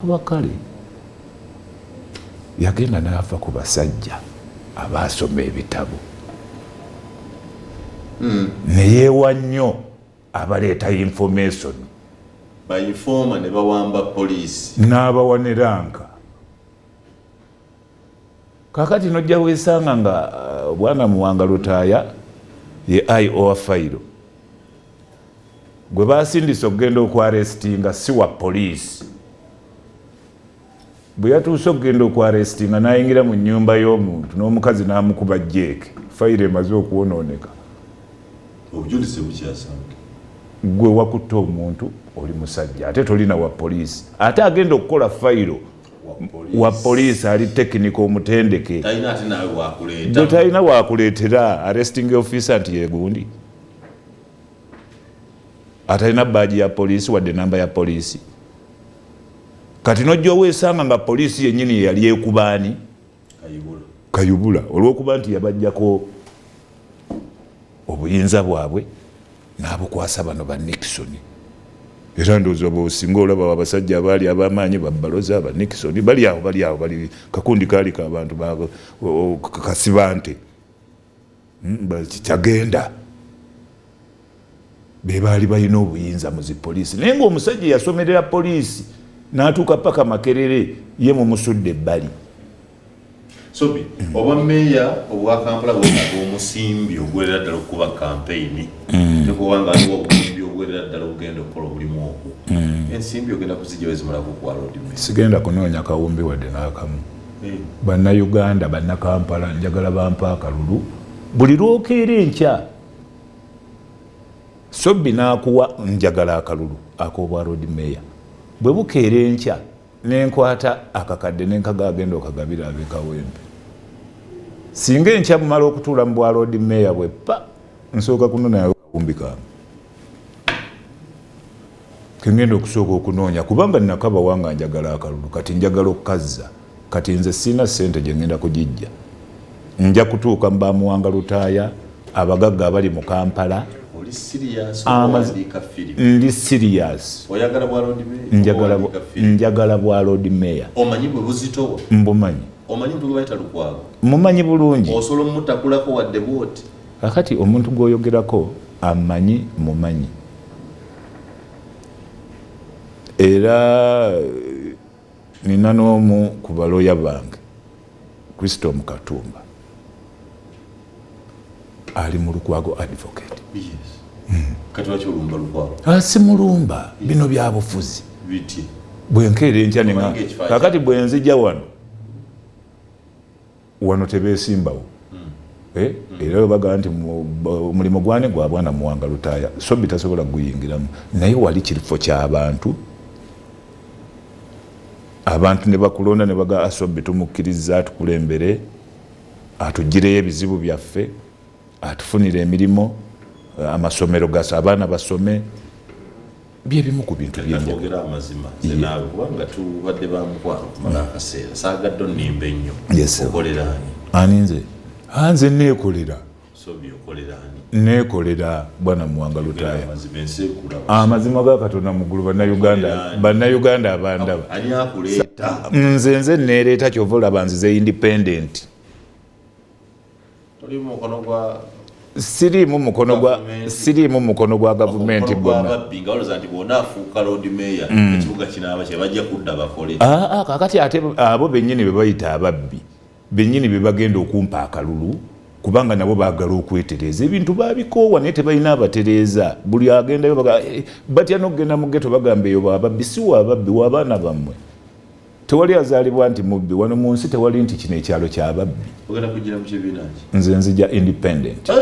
Kuba kale yagenda n'ava ku basajja abaasoma ebitabo ne yeewa nnyo abaleeta information. Ba informer ne bawamba poliisi. N'abawa ne ranka. Kakati nojja wesanga nga bwana Muwanga Lutaaya ye IO wa fayiro gwe basindise okugenda okwarestinga si wa poliisi. Bwe yatuuse okugenda okwarestinga n'ayingira mu nnyumba y'omuntu n'omukazi n'amukuba jeeke, fayiro emaze okwonooneka. Obujulizi bukyasange. Gwe wakutte omuntu oli musajja ate tolina wa poliisi ate agenda okukola fayiro wa poliisi ali tekinika omutendeke gwe talina wakuleetera arresting officer nti yegundi atalina baaji ya poliisi wadde namba ya poliisi. Kati nojja owesanga nga poliisi yennyini yeyali ekubaani Kayubula olw'okuba nti yabajjako obuyinza bwabwe n'abukwasa bano ba Nixon. Era ndowooza bw'osinga olaba abasajja abaali ab'amaanyi ba Baloza, ba Nixon bali awo, bali awo, bali kakundi kaali k'abantu kasibante kyagenda be baali balina obuyinza mu zi poliisi, naye ng'omusajja yasomerera poliisi n'atuuka paka Makerere ye mumusudde ebbali. Sobi, obwa meeya obwa Kampala bwetaaga omusimbi oguwerera ddala okukuba kampeyini. Tekuba nga aliwo obusimbi obuwerera ddala obugenda okukola omulimu ogwo. Ensimbi ogenda kuzijja wezimalako okuwa Lord Mayor? Sigenda kunoonya kawumbi wadde n'akamu. Bannayuganda, Bannakampala njagala bampa akalulu buli lwokeera enkya. Sobbi n'akuwa njagala akalulu ak'obwa Lord Mayor. Bwe bukeera enkya nenkwata akakadde nenkaga agenda okagabira ab'e Kawempe. Singa enkya mumala okutuula mu bwa Lord Mayor bwe pa nsooka kunonayo kawumbi kange kengenda okusooka okunoonya kubanga nakabawa nga njagala akalulu kati njagala okukazza. Kati nze sirina ssente gye ngenda kugijja, nja kutuuka mu bamuwanga Lutaaya abagagga abali mu Kampala. Oli serious owandiika firimu? Ndi serious. Oyagala bwa Lord Mayor? Njagala bwa Lord Mayor. Omanyi bwe buzitowa? Mbumanyi. Omanyi omuntu gwe bayita Lukwago? Mumanyi bulungi. Osobola omutakulako wadde bw'oti? Kakati omuntu gw'oyogerako amanyi mumanyi era nina n'omu ku balooya bange Christom Katumba ali mu Lukwago advocate. Yes. Kati lwaki olumba Lukwago? Si mulumba, bino bya bufuzi. Biti. Bwe nkeera enkya ne kakati bwe nzija wano wano tebeesimbawo. Era bagamba nti omulimu gwani gwa bwana Muwanga Lutaaya, Sobbi tasobola kuguyingiramu, naye wali kifo ky'abantu, abantu ne bakulonda ne baga Asobbi tumukkiriza atukulembere, atugireyo ebizibu byaffe, atufunire emirimu, amasomero gasa abaana basome, byebimu ku bintu byenjagala. Amazima nze naawe kubanga tubadde ba mukwano okumala akaseera, saagadde onnimba ennyo. Okolera ani? Ani nze? Nze neekolera. Sobi okolera ani? Neekolera bwana Muwanga Lutaaya. Amazima ga Katonda mu ggulu Bannayuganda, Bannayuganda abandaba. Ani akuleeta? Nze neereeta, kyova olaba nzize independent. Toli mu mukono gwa siriimu mukono gwa siriimu mukono gwa gavumenti gwonna. Babbi nga balowooza nti bw'onaafuuka Lord Mayor ekibuga kinaaba kye bajja kudda bakole. Kakati ate abo bennyini be bayita ababbi bennyini be bagenda okumpa akalulu kubanga nabo baagala okwetereeza ebintu babikoowa naye tebalina abatereeza. Buli agendayo batya n'okugenda mu ghetto bagamba eyo ababbi si waababbi w'abaana bammwe. Tewali azaalibwa nti mubbi wano mu nsi, tewali nti kino ekyalo kyababbi. Ogenda kujjira mu kibiina ki? Nze nzija independent.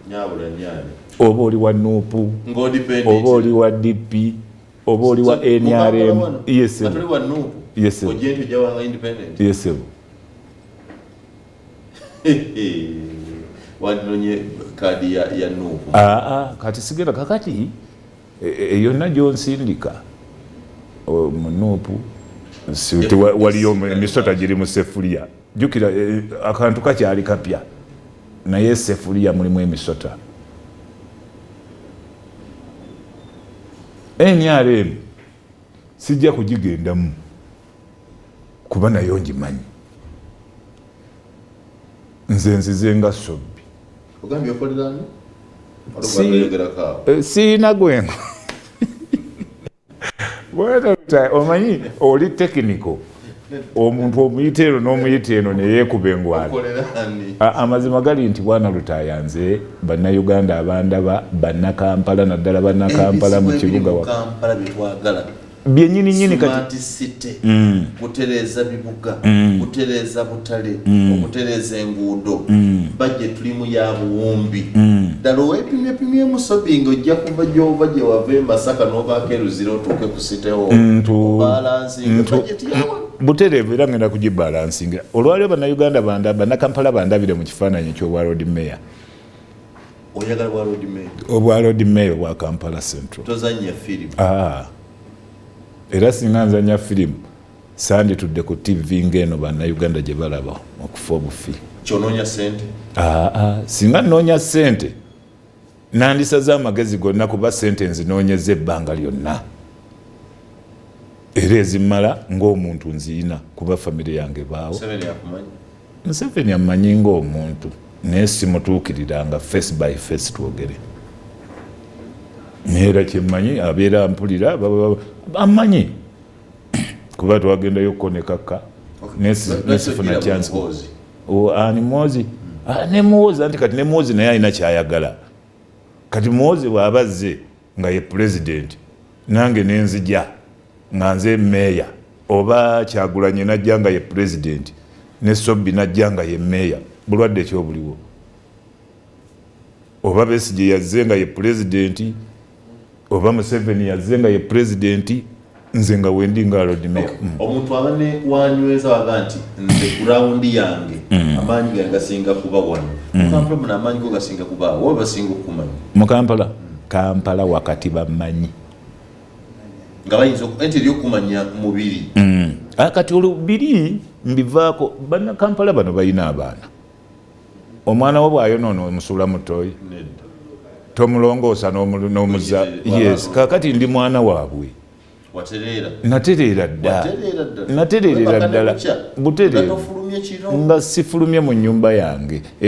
Nyabula nyani. Oba oli wa NUP, oba oli wa DP, oba oli wa NRM. Yes. Oli wa NUP. Yes. Ojje nti ojja wanga independent. Yes. Wandinonye kaadi ya NUP. Kati sigenda kakati yonna gy'onsindika mu NUP waliyo emisota giri mu sefuliya. Jjukira akantu kakyali kapya naye sefuliya mulimu emisota. NRM Sijja kugigendamu kuba nayo ngimanyi. Nze nzize nga Sobbi. Ogambye okolera ani? Siina gwengo. Omanyi oli technical, omuntu omuyita eno n'omuyita eno neyeekuba engwala. Amazima gali nti bwana Lutaaya, nze Bannayuganda abandaba, Bannakampala, naddala Bannakampala mu kibuga byenyini nyini. Kati kutereeza bibuga, kutereeza butale, okutereeza enguudo, bajje tulimu ya buwumbi. Ddala owepimyepimyemu, Sobi, nga ojja kuva gyova, gye wava e Masaka n'ovaako eruzira otuuke ku City Hall, bajeti yawa? Butereevu, era ngenda kugibalansinga. Olwaliwo Bannayuganda banda, Bannakampala bandabire mu kifaananyi ekyobwa Lord Mayor. Oyagala bwa Lord Mayor? Obwa Lord Mayor bwa Kampala Central. Tozanya firimu? Ah. Era singa nzanya firimu, sanditudde ku TV ng'eno Bannayuganda gye balaba okufa obufi. Kyonoonya sente? Aa, singa nnoonya ssente, nandisaze amagezi gonna, kuba ssente nzinoonyeza ebbanga lyonna, era ezimmala ng'omuntu nziyina, kuba famire yange baawo. Museveni akumanyi? Museveni amanyi ng'omuntu, naye simutuukiriranga face by face twogere. Naye era kyemmanyi, abeera mpulira amanyi, kuba twagendayo kukonekakka nesifuna chance. Ani Muhoozi? Ah, ne Muhoozi, anti kati ne Muhoozi naye alina kyayagala. Kati Muhoozi bw'aba azze nga ye pulezidenti, nange nenzija nga nze meeya, oba Kyagulanye najja nga ye pulezidenti, ne Sobbi najja nga ye meeya, bulwadde ki obuliwo? Oba Besigye yazze nga ye pulezidenti, oba Museveni yazze nga ye pulezidenti, nze nga wendi nga Lord Mayor. Omuntu aba ne wanyweza, waga nti nze ground yange, amaanyi gange gasinga kuba wano. Mukampala muno amaanyi go gasinga kubaawo, oba basinga okukumanya? Mu Kampala, Kampala wakati bamanyi. Nga bayinza nti eri okumanya mubiri. Ah, kati olwo biri mbivaako. Bannakampala bano balina abaana. Omwana wo bw'ayonoona, omusuula mu ttooyi? Nedda. Tomulongoosa n'omuzza? Yes, kakati ndi mwana waabwe. Watereera? Natereera dda. Watereera ddala? Natereerera Webaka ne ddala. bukya, Butereevu. nga tofulumye kiro? Nga sifulumye mu nnyumba yange.